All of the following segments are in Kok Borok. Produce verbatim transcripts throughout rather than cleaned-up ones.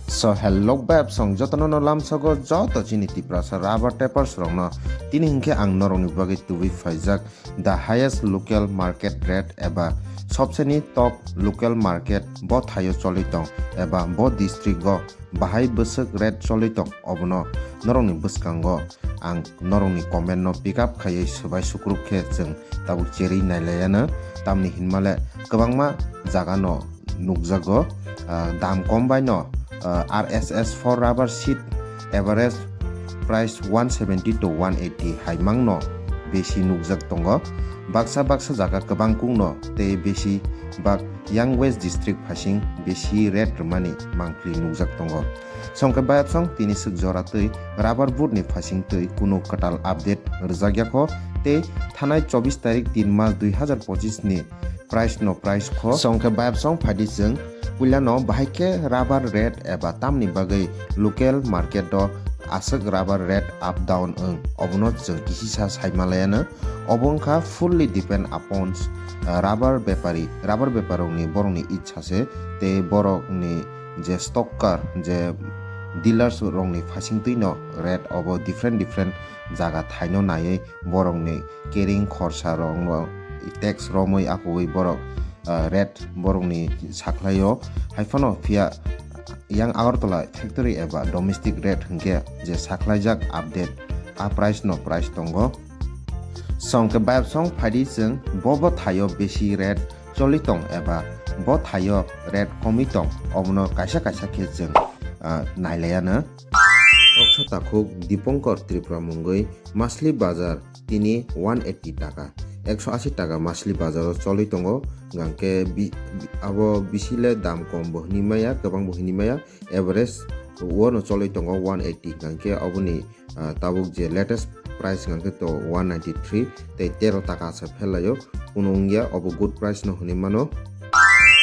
So hello beb song jotono no lamsogo joto chini Tiprasa rubber tapers rokno. Tini hinkhe ang norokni bagwi tubui phaijak the highest local market rate eba sobseni top local market bo thaio choli tong eba bo district o bahai bwswk rate choli tong obono norokni bwskango ang norokni comment no pick up khaiwi swbai sukruk khe chwng tabuk cherwi nailaiano tamni hinmale kwbangma jaga no nukjago, ah, dam kom bai no, ah, R S S four rubber sheet average price one seventy to one eighty hai mangno besi nukjak tongo. Baksa baksa jaga kwbang kungno tei besi bak yang West District phasing besi rate rwmani mangpli nukjak tongo. Songkhe bayapsong tini swk jora twi rubber board ni phasing twi kunu kwtal update rwjak yakho tei thanai chobbish tarik tin mas dui hazar pochis ni price no price kho. Songkhe bayapsong phaidi chwng puilano bahai khe rubber rate eba tamni bagwi local market o aswk rubber rate up down wng obono chwng kisisa saimalayano. Obo wngkha fully depend upon, uh, rubber bepari, rubber beparokni borokni itsa se tei borokni je stocker je dealers rokni phasing twino rate obo different different jaga thaino naiwi borokni carrying khorsa rokno tax romwi akugwi borok, ah, rate borokni sakhlaio. Haiphano phiya yang Agartala factory eba domestic rate hinkhe je sakhlaijak update a price no price tongo. Songkhe bayapsong phaidi chwng bo bo thaio besi rate choli tong eba bo thaio rate komwi tong obono kaisa kaisa khe chwng, ah, nailaiano. Khoroksa takhuk Dipankar Tripura mungwi Masli bazar tini one eighty taka, ekso asi taka Masli bazaro choli tongo. Hingkhe bi-, bi-, abo bisi le dam kom bo hinwi maya, kwbang bo hinwi maya, average uano choli tongo one eighty. Hingkhe aboni, ah, tabuk je latest price hingkhe to one ninety three tei tero taka se phelaio, kunu wngya, obo good price no hinwi mano.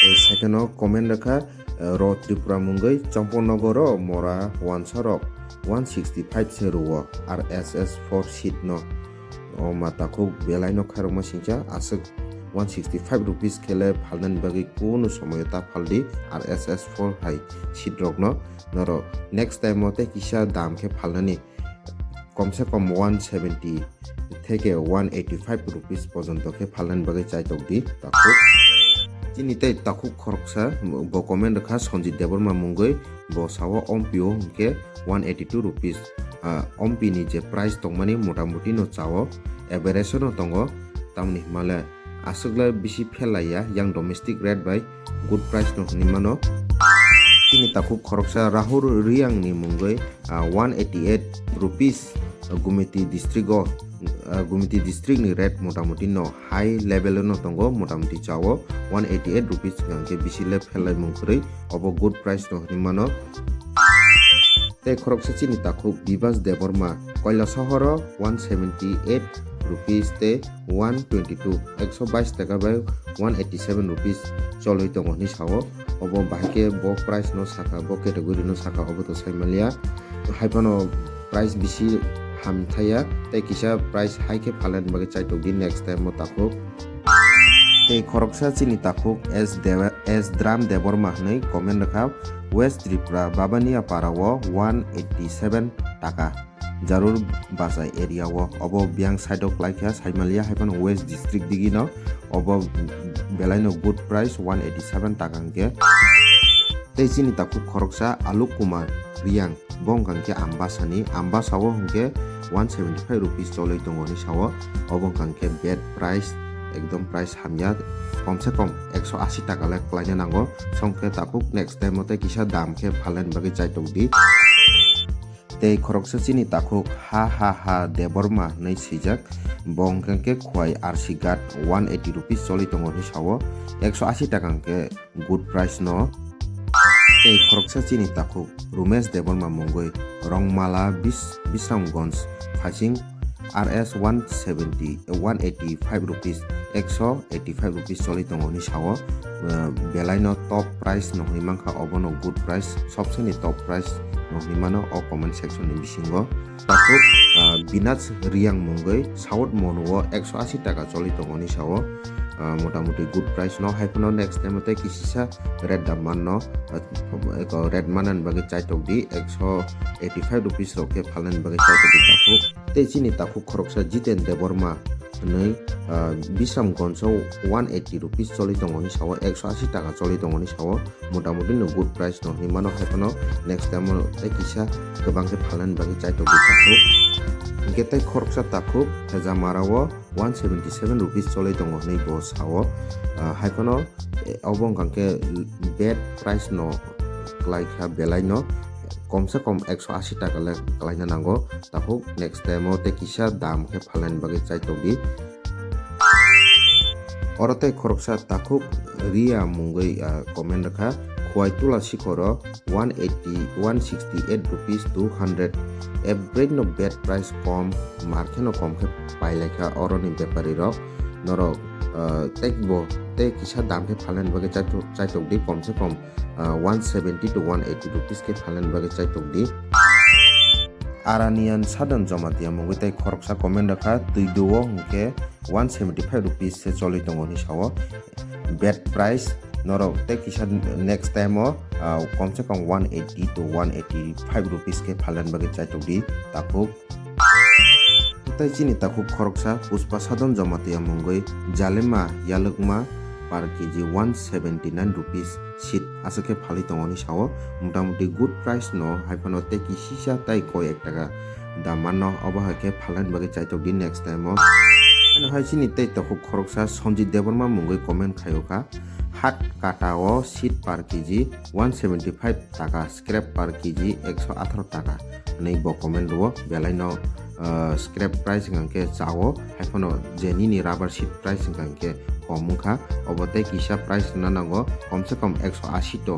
Tei second o comment rwkha, eh, ro Tripura mungwi Champaknagar o mora wansa rok one sixty five se rwo R S S four sheet no. O ma takhuk belai no khairokma singcha aswk one sixty five rupees khele phalnani bagwi kunu somoyo ta phaldi R S S four hai sheet rokno. Norok next time o tei kisa dam khe phalnani komse kom one seventy theke one eighty five rupees porjonto khe phalnani bagwi chaitok di takhuk. Chini tei takhuk khoroksa bo comment rwkha Sanjit Debbarma mungwi, bo sao Ompi o hwnkhe one eighty two rupees. Ah, Ompi ni je price tongmani motamuti no chao, average no tongo, tamni hwnmale aswkle bisi phelaiya yang domestic rate bai good price no hinwi mano. Chini takhuk khoroksa Rahul Riang ni mungwi, ah, one eighty eight rupees, ah, Gumiti district o, ah, Gumiti district ni rate motamuti no high level no tongo, motamuti chao one eighty eight rupees hingkhe bisi le phelai mung kwrwi, obo good price no hinwi mano. Tei khoroksa chini takhuk Bibas Debbarma Koilasohor o one seventy eight rupees tei one twenty two, ekso bais taka bai one eighty seven rupees cholwi tongo hinwi sao. Obo bahai khe bo price no saka, bo category no saka, obo to sai manliya. Haiphano price bisi hamthaya tei kisa price hai khe phalnani bagwi chaitok di next time o takhuk. Tei khoroksa chini takhuk S Debe-, S Dram Debbarma hwnwi comment rwkha, West Tripura Babania Para o one eighty seven taka. Jarur Bachai area o, obo biyang side o kwlai kha, Saimalia hai phano West District digi no, obo belai no good price one eighty seven taka hwnkhe. Tei chini takhuk khoroksa Alok Kumar Riyang, bo wngkha hwnkhe Ambasa ni, Ambasa o hwnkhe one seventy five rupees cholwi tongo hinwi sao, obo wngkha hwnkhe bad price, ekdom price hamya, komse kom ekso asi taka le kwlaina nango, songkhe takhuk next time o tei kisa dam khe phalnani bagwi chaitok di. Tei khoroksa chini takhuk Ha Ha Ha Debbarma hwnwi swijak, bo hwnkhe khe Khwai R C Ghat one eighty rupees choli tongo hinwi sao, ekso asi taka hwnkhe good price no. Tei khoroksa chini takhuk Rumesh Debbarma mungwi Rongmala Bis-, Bisramganj phasing R S one seventy, one eighty five rupees, ekso eighty five rupees choli tongo hinwi sao. Uh, belai no top price no hinwi mankha, obo no good price, sobseni top price no hinwi mano o comment section ni bisingo. Takhuk, uh, Binaj Riyang mungwi South Monu o ekso asi taka choli tongo hinwi sao. ah, motamuti good price no. Hai phano next time tei kisisa red dam manno, ah, eko red manani bagwi chaitok di, ekso eighty five rupees rok khe phalnani bagwi chaitok di takhuk. Tei chini takhuk khoroksa Jiten Debbarma hwnwi, ah, Bisramganjo one eighty rupees choli tongo hwnwi sao, ekso ashi taka choli tongo hwnwi sao, motamuti no good price no hwnwi mano. Hai phano next time o tei kisa kwbang khe phalnani bagwi chaitok di takhuk. Hinkhe tei khoroksa takhuk Hejamara o one seventy seven rupees choli tongo hwnwi bo sao. Ah, hai phano, eh, obo wngkha khe bad price no klai kha belai no, komse kom ekso ashi taka le klaina nango. Takhuk next time o tei kisa dam khe phalnani bagwi chaitok di. Oro tei khoroksa takhuk Ria mungwi, ah, comment rwkha, Khwai Tula Sikhoro one eighty, one sixty eight rupees two hundred, average no bad price kom, mar kheno kom khe pailaikha oroni bepari rok. Norok, ah, tei bo tei kisa dam khe phalnani bagwi chaitok, chaitok di, komse kom, ah, one seventy to one eighty rupees khe phalnani bagwi chaitok di. Aranian Sadon Jamatia mungwi tei khoroksa comment rwkha, twi duo hwnkhe one seventy five rupees se choli tongo hwnwi sao. Bad price, norok tei kisa next time o, ah, komse kom one eighty to one eighty five rupees khe phalnani bagwi chaitok di takhuk. Tei chini takhuk khoroksa Puspa Sadon Jamatia mungwi Jalema Yalwkma per K G one seventy nine rupees seat aswk khe phalwi tongo hwnwi sao. Motamuti good price no, hai phano tei kisisa tei koi ek taka dam manno, obo hai khe phalnani bagwi chaitok di next time o. Ano hai chini tei takhuk khoroksa Sanjit Debbarma mungwi comment khaio kha, hat kata o seat per K G one seventy five taka, scrap per K G ekso atharo taka hwnwi bo comment rwo. Belai no, ah, scrap price hwnkha khe chao, hai phano je nini rubber seat price hwnkha khe kom wngkha, obo tei kisa price rwna nango, komse kom ekso ashi to,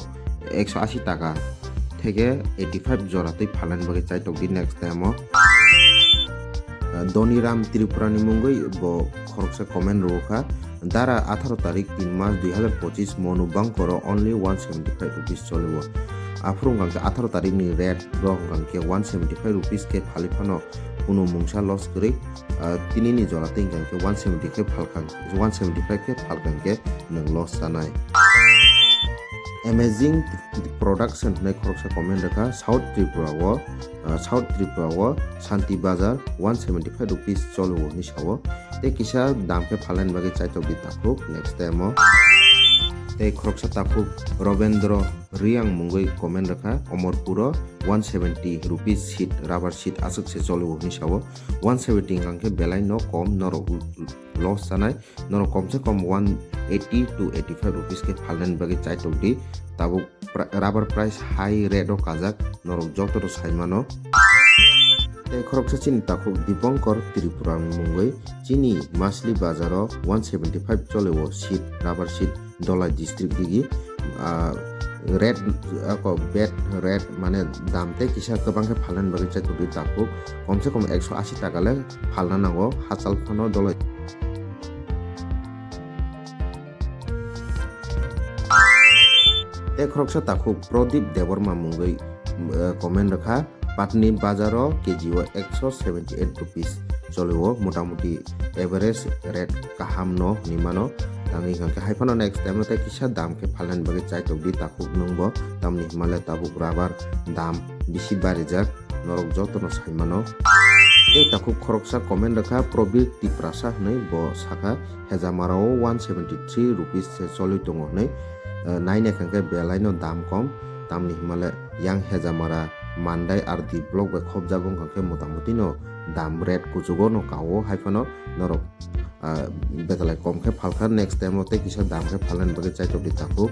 ekso ashi taka theke eighty five jora twi phalnani bagwi chaitok di next time o. Ah, Doniram Tripura ni mungwi bo khoroksa comment rwkha, Dara atharo tarik tin mas dui hazar pochis Monu Bangkoro only one seventy five rupees choliwo. Aphuru hwnkha khe atharo tarik ni rate bo hwnkha khe one seventy five rupees khe phalwi phano kunu mungsa loss kwrwi. Ah, tini ni jora tei hwnkha khe one seventy khe phalkha, one seventy five khe phalkha khe nwng loss chanai. Amazing Production hwnwi khoroksa comment rwkha, South Tripura o, ah, South Tripura o Shanti Bazar one seventy five rupees choliwo hwnwi sao. Tei kisa dam khe phalnani bagwi chaitok di takhuk next time o. Tei khoroksa takhuk Robendro Riang mungwi comment rwkha, Omorpuro one seventy rupees seat, rubber seat aswk se choliwo hwnwi sao. One seventy hwnkha khe belai no kom, norok loss chanai, norok komse kom one eighty to eighty five rupees khe phalnani bagwi chaitok di. Tabuk pra-, rubber price high rate o kajak, norok joto no sai mano. Tei khoroksa chini takhuk Dipankar Tripura mungwi chini Masli Bazar o one seventy five choliwo seat, rubber seat, Dholai district digi, ah, rate, ako bad rate mane dam tei kisa kwbang khe phalnani bagwi chaitok di takhuk, komse kom ekso ashi taka le phalna nango hachal phano Dholai. Tei khoroksa takhuk Pradip Debbarma mungwi, eh, comment rwkha, Patni bazar o K G o ekso seventy eight rupees choliwo, motamuti average rate kaham no hinwi mano. Tangwi hwnkha khe hai phano next time o tei kisa dam khe phalnani bagwi chaitok di takhuk nwng bo, tamni hwnmale tabuk rubber dam bisi barijak, norok joto no sai mano. Tei takhuk khoroksa comment rwkha Probir Tiprasa hwnwi, bo sakha, Hejamara o one seventy three rupees se choli tongo hwnwi, eh, naina hwnkha khe belai no dam kom, tamni hwnmale yang Hejamara Mandai R D block bai khopjago wngkha khe motamuti no dam rate kuchugo no kao, hai phano norok, ah, betalai kom khe phalkha, next time o tei kisa dam khe phalnani bagwi chaitok di takhuk.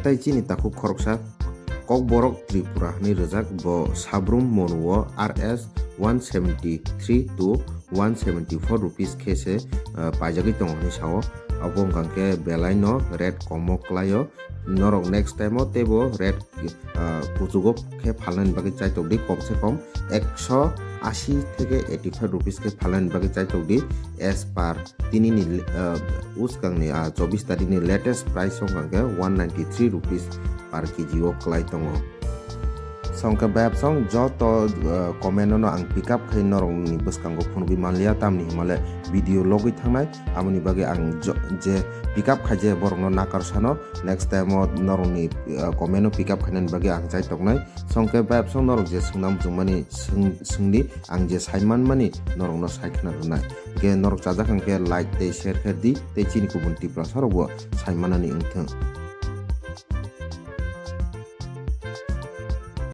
Tei chini takhuk khoroksa Kokborok Tripura hwnwi rwjak, bo Sabrum Monu o R S one seventy three to one seventy four rupees khe se, ah, paijagwi tongo hwnwi sao. Abo wngkha khe belai no rate komo kwlaio. Norok next time o teibo rate, ah, kuchugo khe phalnani bagwi chaitok di, kom se kom ekso ashi theke eighty five rupees khe phalnani bagwi chaitok di, as per tini ni, ah, uskang ni, ah, chobbish tarik ni latest price wngkha khe one ninety three rupees per K G o kwlai tongo. Songkhe bayapsong joto, uh, comment no ang pick up khai norokni bwskango phunugwi manliya, tamni himale video logwi thangnai, aboni bagwi ang jo-, je pick up khai je borokno nakar sano, next time o norokni, uh, comment no pick up khainani bagwi ang chai toknai. Songkhe bayapsong norok je swngnang mujungmani swng-, swngdi, ang je sai manmani norokno sai khna rwnai. Ge norok chajak hwnkhe like tei share khe di, tei chini kubun Tiprasa rokbo sai manani wngthung.